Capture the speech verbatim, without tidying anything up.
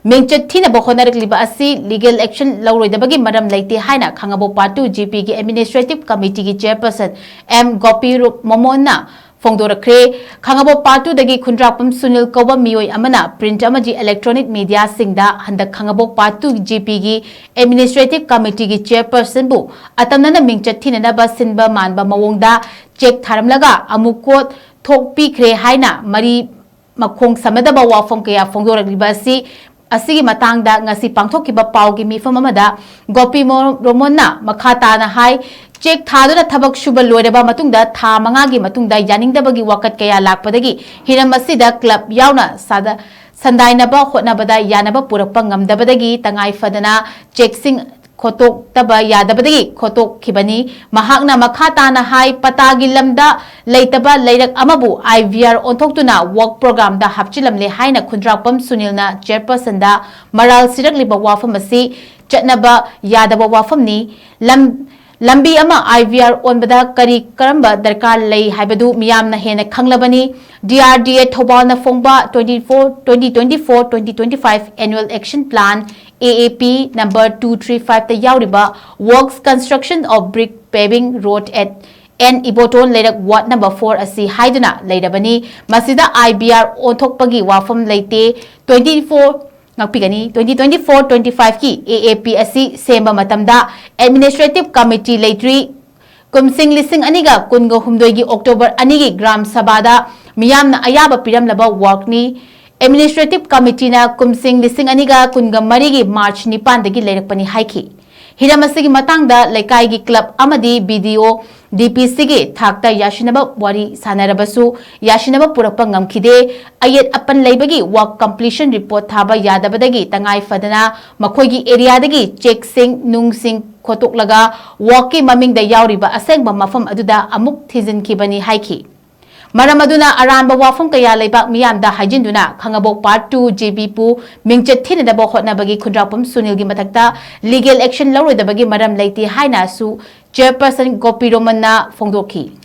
ꯃꯤꯡꯆꯠ ꯊꯤꯅꯕ ꯍꯣꯠꯅꯔꯛꯂꯤꯕ ꯑꯁꯤ legal action ꯂꯧꯔꯣꯏꯗꯕꯒꯤ ꯃꯔꯝ ꯂꯩꯇꯦ ꯍꯥꯏꯅ ꯈꯥꯉꯕꯣꯛ Part Two G P ꯒꯤ Administrative Committee ꯒꯤ Chairperson M ꯒꯣꯄꯤ ꯔꯨ-, ꯃꯣꯃꯣꯟꯅ ꯐꯣꯡꯗꯣꯔꯛꯈ꯭ꯔꯦ꯫ ꯈꯥꯉꯕꯣꯛ Part Two ꯗꯒꯤ ꯈꯨꯟꯗ꯭ꯔꯥꯛꯄꯝ ꯁꯨꯅꯤꯜ ꯀꯧꯕ ꯃꯤꯑꯣꯏ ꯑꯃꯅ print ꯑꯃꯗꯤ electronic media ꯁꯤꯡꯗ ꯍꯟꯗꯛ ꯈꯥꯉꯕꯣꯛ Part Two G P ꯒꯤ Administrative Committee ꯒꯤ Chairperson ꯕꯨ ꯑꯇꯝꯅꯅ ꯃꯤꯡꯆꯠ ꯊꯤꯅꯅꯕ ꯁꯤꯟꯕ ꯃꯥꯟꯕ ꯃꯑꯣꯡꯗ cheque ꯊꯥꯔꯝꯂꯒ ꯑꯃꯨꯛ ꯀꯣꯠ ꯊꯣꯛꯄꯤꯈ꯭ꯔꯦ ꯍꯥꯏꯅ ꯃꯔꯤ ꯃꯈꯣꯡ ꯁꯝꯅꯗꯕ ꯋꯥꯐꯝ ꯀꯌꯥ ꯐꯣꯡꯗꯣꯔꯛꯂꯤꯕ ꯑꯁꯤ, ꯑꯁꯤꯒꯤ ꯃꯇꯥꯡꯗ ꯉꯁꯤ ꯄꯥꯡꯊꯣꯛꯈꯤꯕ ꯄꯥꯎꯒꯤ ꯃꯤꯐꯝ ꯑꯃꯗ ꯒꯣꯄꯤ ꯃꯣ-, ꯔꯣꯃꯣꯟꯅ ꯃꯈꯥ ꯇꯥꯅ ꯍꯥꯏ, cheque ꯊꯥꯗꯨꯅ ꯊꯕꯛ ꯁꯨꯕ ꯂꯣꯏꯔꯕ ꯃꯇꯨꯡꯗ ꯊꯥ ꯃꯉꯥꯒꯤ ꯃꯇꯨꯡꯗ ꯌꯥꯅꯤꯡꯗꯕꯒꯤ ꯋꯥꯀꯠ ꯀꯌꯥ ꯂꯥꯛꯄꯗꯒꯤ ꯍꯤꯔꯝ ꯑꯁꯤꯗ club ꯌꯥꯎꯅ ꯁꯥꯗ-, ꯁꯟꯗꯥꯏꯅꯕ ꯍꯣꯠꯅꯕꯗ ꯌꯥꯅꯕ ꯄꯨꯔꯛꯄ ꯉꯝꯗꯕꯗꯒꯤ ꯇꯉꯥꯏ ꯐꯗꯅ cheque ꯁꯤꯡ ꯈꯣꯠꯇꯣꯛꯇꯕ ꯌꯥꯗꯕꯗꯒꯤ ꯈꯣꯠꯇꯣꯛꯈꯤꯕꯅꯤ꯫ ꯃꯍꯥꯛꯅ ꯃꯈꯥ ꯇꯥꯅ ꯍꯥꯏ, ꯄꯇꯥꯒꯤ ꯂꯝꯗ ꯂꯩꯇꯕ ꯂꯩꯔꯛ ꯑꯃꯕꯨ I V R ꯑꯣꯟꯊꯣꯛꯇꯨꯅ work program ꯗ ꯍꯥꯞꯆꯤꯜꯂꯝꯂꯦ ꯍꯥꯏꯅ ꯈꯨꯟꯗ꯭ꯔꯥꯛꯄꯝ ꯁꯨꯅꯤꯜꯅ Chairperson ꯗ ꯃꯔꯥꯜ ꯁꯤꯔꯛꯂꯤꯕ ꯋꯥꯐꯝ ꯑꯁꯤ ꯆꯠꯅꯕ ꯌꯥꯗꯕ ꯋꯥꯐꯝꯅꯤ꯫ ꯂꯝ-, ꯂꯝꯕꯤ ꯑꯃ I V R ꯑꯣꯟꯕꯗ ꯀꯔꯤ ꯀꯔꯝꯕ ꯗꯔꯀꯥꯔ ꯂꯩ ꯍꯥꯏꯕꯗꯨ ꯃꯤꯌꯥꯝꯅ ꯍꯦꯟꯅ ꯈꯪꯂꯕꯅꯤ꯫ D R D A ꯊꯧꯕꯥꯜꯅ ꯐꯣꯡꯕ twenty four, twenty twenty four, twenty twenty five Annual Action Plan, A A P number two three five ꯇ ꯌꯥꯎꯔꯤꯕ Works Construction of Brick Paving Road at N Iboton ꯂꯩꯔꯛ Ward number four ꯑꯁꯤ ꯍꯥꯏꯗꯨꯅ ꯂꯩꯔꯕꯅꯤ꯫ ꯃꯁꯤꯗ I V R ꯑꯣꯟꯊꯣꯛꯄꯒꯤ ꯋꯥꯐꯝ ꯂꯩꯇꯦ꯫ Twenty four, ꯉꯥꯛꯄꯤꯒꯅꯤ, twenty twenty four twenty five ꯀꯤ A A P ꯑꯁꯤ ꯁꯦꯝꯕ ꯃꯇꯝꯗ Administrative Committee ꯂꯩꯇ꯭ꯔꯤ꯫ ꯀꯨꯝꯁꯤꯡ ꯂꯤꯁꯤꯡ ꯑꯅꯤꯒ ꯀꯨꯟꯒ ꯍꯨꯝꯗꯣꯏꯒꯤ October ꯑꯅꯤꯒꯤ ꯒ꯭ꯔꯥꯝ ꯁꯚꯥꯗ ꯃꯤꯌꯥꯝꯅ ꯑꯌꯥꯕ ꯄꯤꯔꯝꯂꯕ work ꯅꯤ꯫ Administrative Committee ꯅ ꯀꯨꯝꯁꯤꯡ ꯂꯤꯁꯤꯡ ꯑꯅꯤꯒ ꯀꯨꯟꯒ ꯃꯔꯤꯒꯤ March ꯅꯤꯄꯥꯟꯗꯒꯤ ꯂꯩꯔꯛꯄꯅꯤ ꯍꯥꯏꯈꯤ꯫ ꯍꯤꯔꯝ ꯑꯁꯤꯒꯤ ꯃꯇꯥꯡꯗ ꯂꯩꯀꯥꯏꯒꯤ club ꯑꯃꯗꯤ B D O, D P C ꯒꯤ ꯊꯥꯛꯇ ꯌꯥꯁꯤꯟꯅꯕ ꯋꯥꯔꯤ ꯁꯥꯟꯅꯔꯕꯁꯨ ꯌꯥꯁꯤꯟꯅꯕ ꯄꯨꯔꯛꯄ ꯉꯝꯈꯤꯗꯦ꯫ ꯑꯌꯦꯠ ꯑꯄꯟ ꯂꯩꯕꯒꯤ work completion report ꯊꯥꯕ ꯌꯥꯗꯕꯗꯒꯤ ꯇꯉꯥꯏ ꯐꯗꯅ ꯃꯈꯣꯏꯒꯤ area ꯗꯒꯤ cheque ꯁꯤꯡ, ꯅꯨꯡꯁꯤꯡ ꯈꯣꯠꯇꯣꯛꯂꯒ work ꯀꯤ ꯃꯃꯤꯡꯗ ꯌꯥꯎꯔꯤꯕ ꯑꯁꯦꯡꯕ ꯃꯐꯝ ꯑꯗꯨꯗ ꯑꯃꯨꯛ ꯊꯤꯖꯤꯟꯈꯤꯕꯅꯤ ꯍꯥꯏꯈꯤ꯫ ꯃꯔꯝ ꯑꯗꯨꯅ ꯑꯔꯥꯟꯕ ꯋꯥꯐꯝ ꯀꯌꯥ ꯂꯩꯕꯥꯛ ꯃꯤꯌꯥꯝꯗ ꯍꯥꯏꯖꯤꯟꯗꯨꯅ ꯈꯥꯉꯕꯣꯛ Part Two G P ꯄꯨ ꯃꯤꯡꯆꯠ ꯊꯤꯅꯅꯕ ꯍꯣꯠꯅꯕꯒꯤ ꯈꯨꯟꯗ꯭ꯔꯥꯛꯄꯝ ꯁꯨꯅꯤꯜꯒꯤ ꯃꯊꯛꯇ legal action ꯂꯧꯔꯣꯏꯗꯕꯒꯤ ꯃꯔꯝ ꯂꯩꯇꯦ ꯍꯥꯏꯅꯁꯨ Chairperson ꯒꯣꯄꯤ ꯔꯣꯃꯟꯅ ꯐꯣꯡꯗꯣꯛꯈꯤ꯫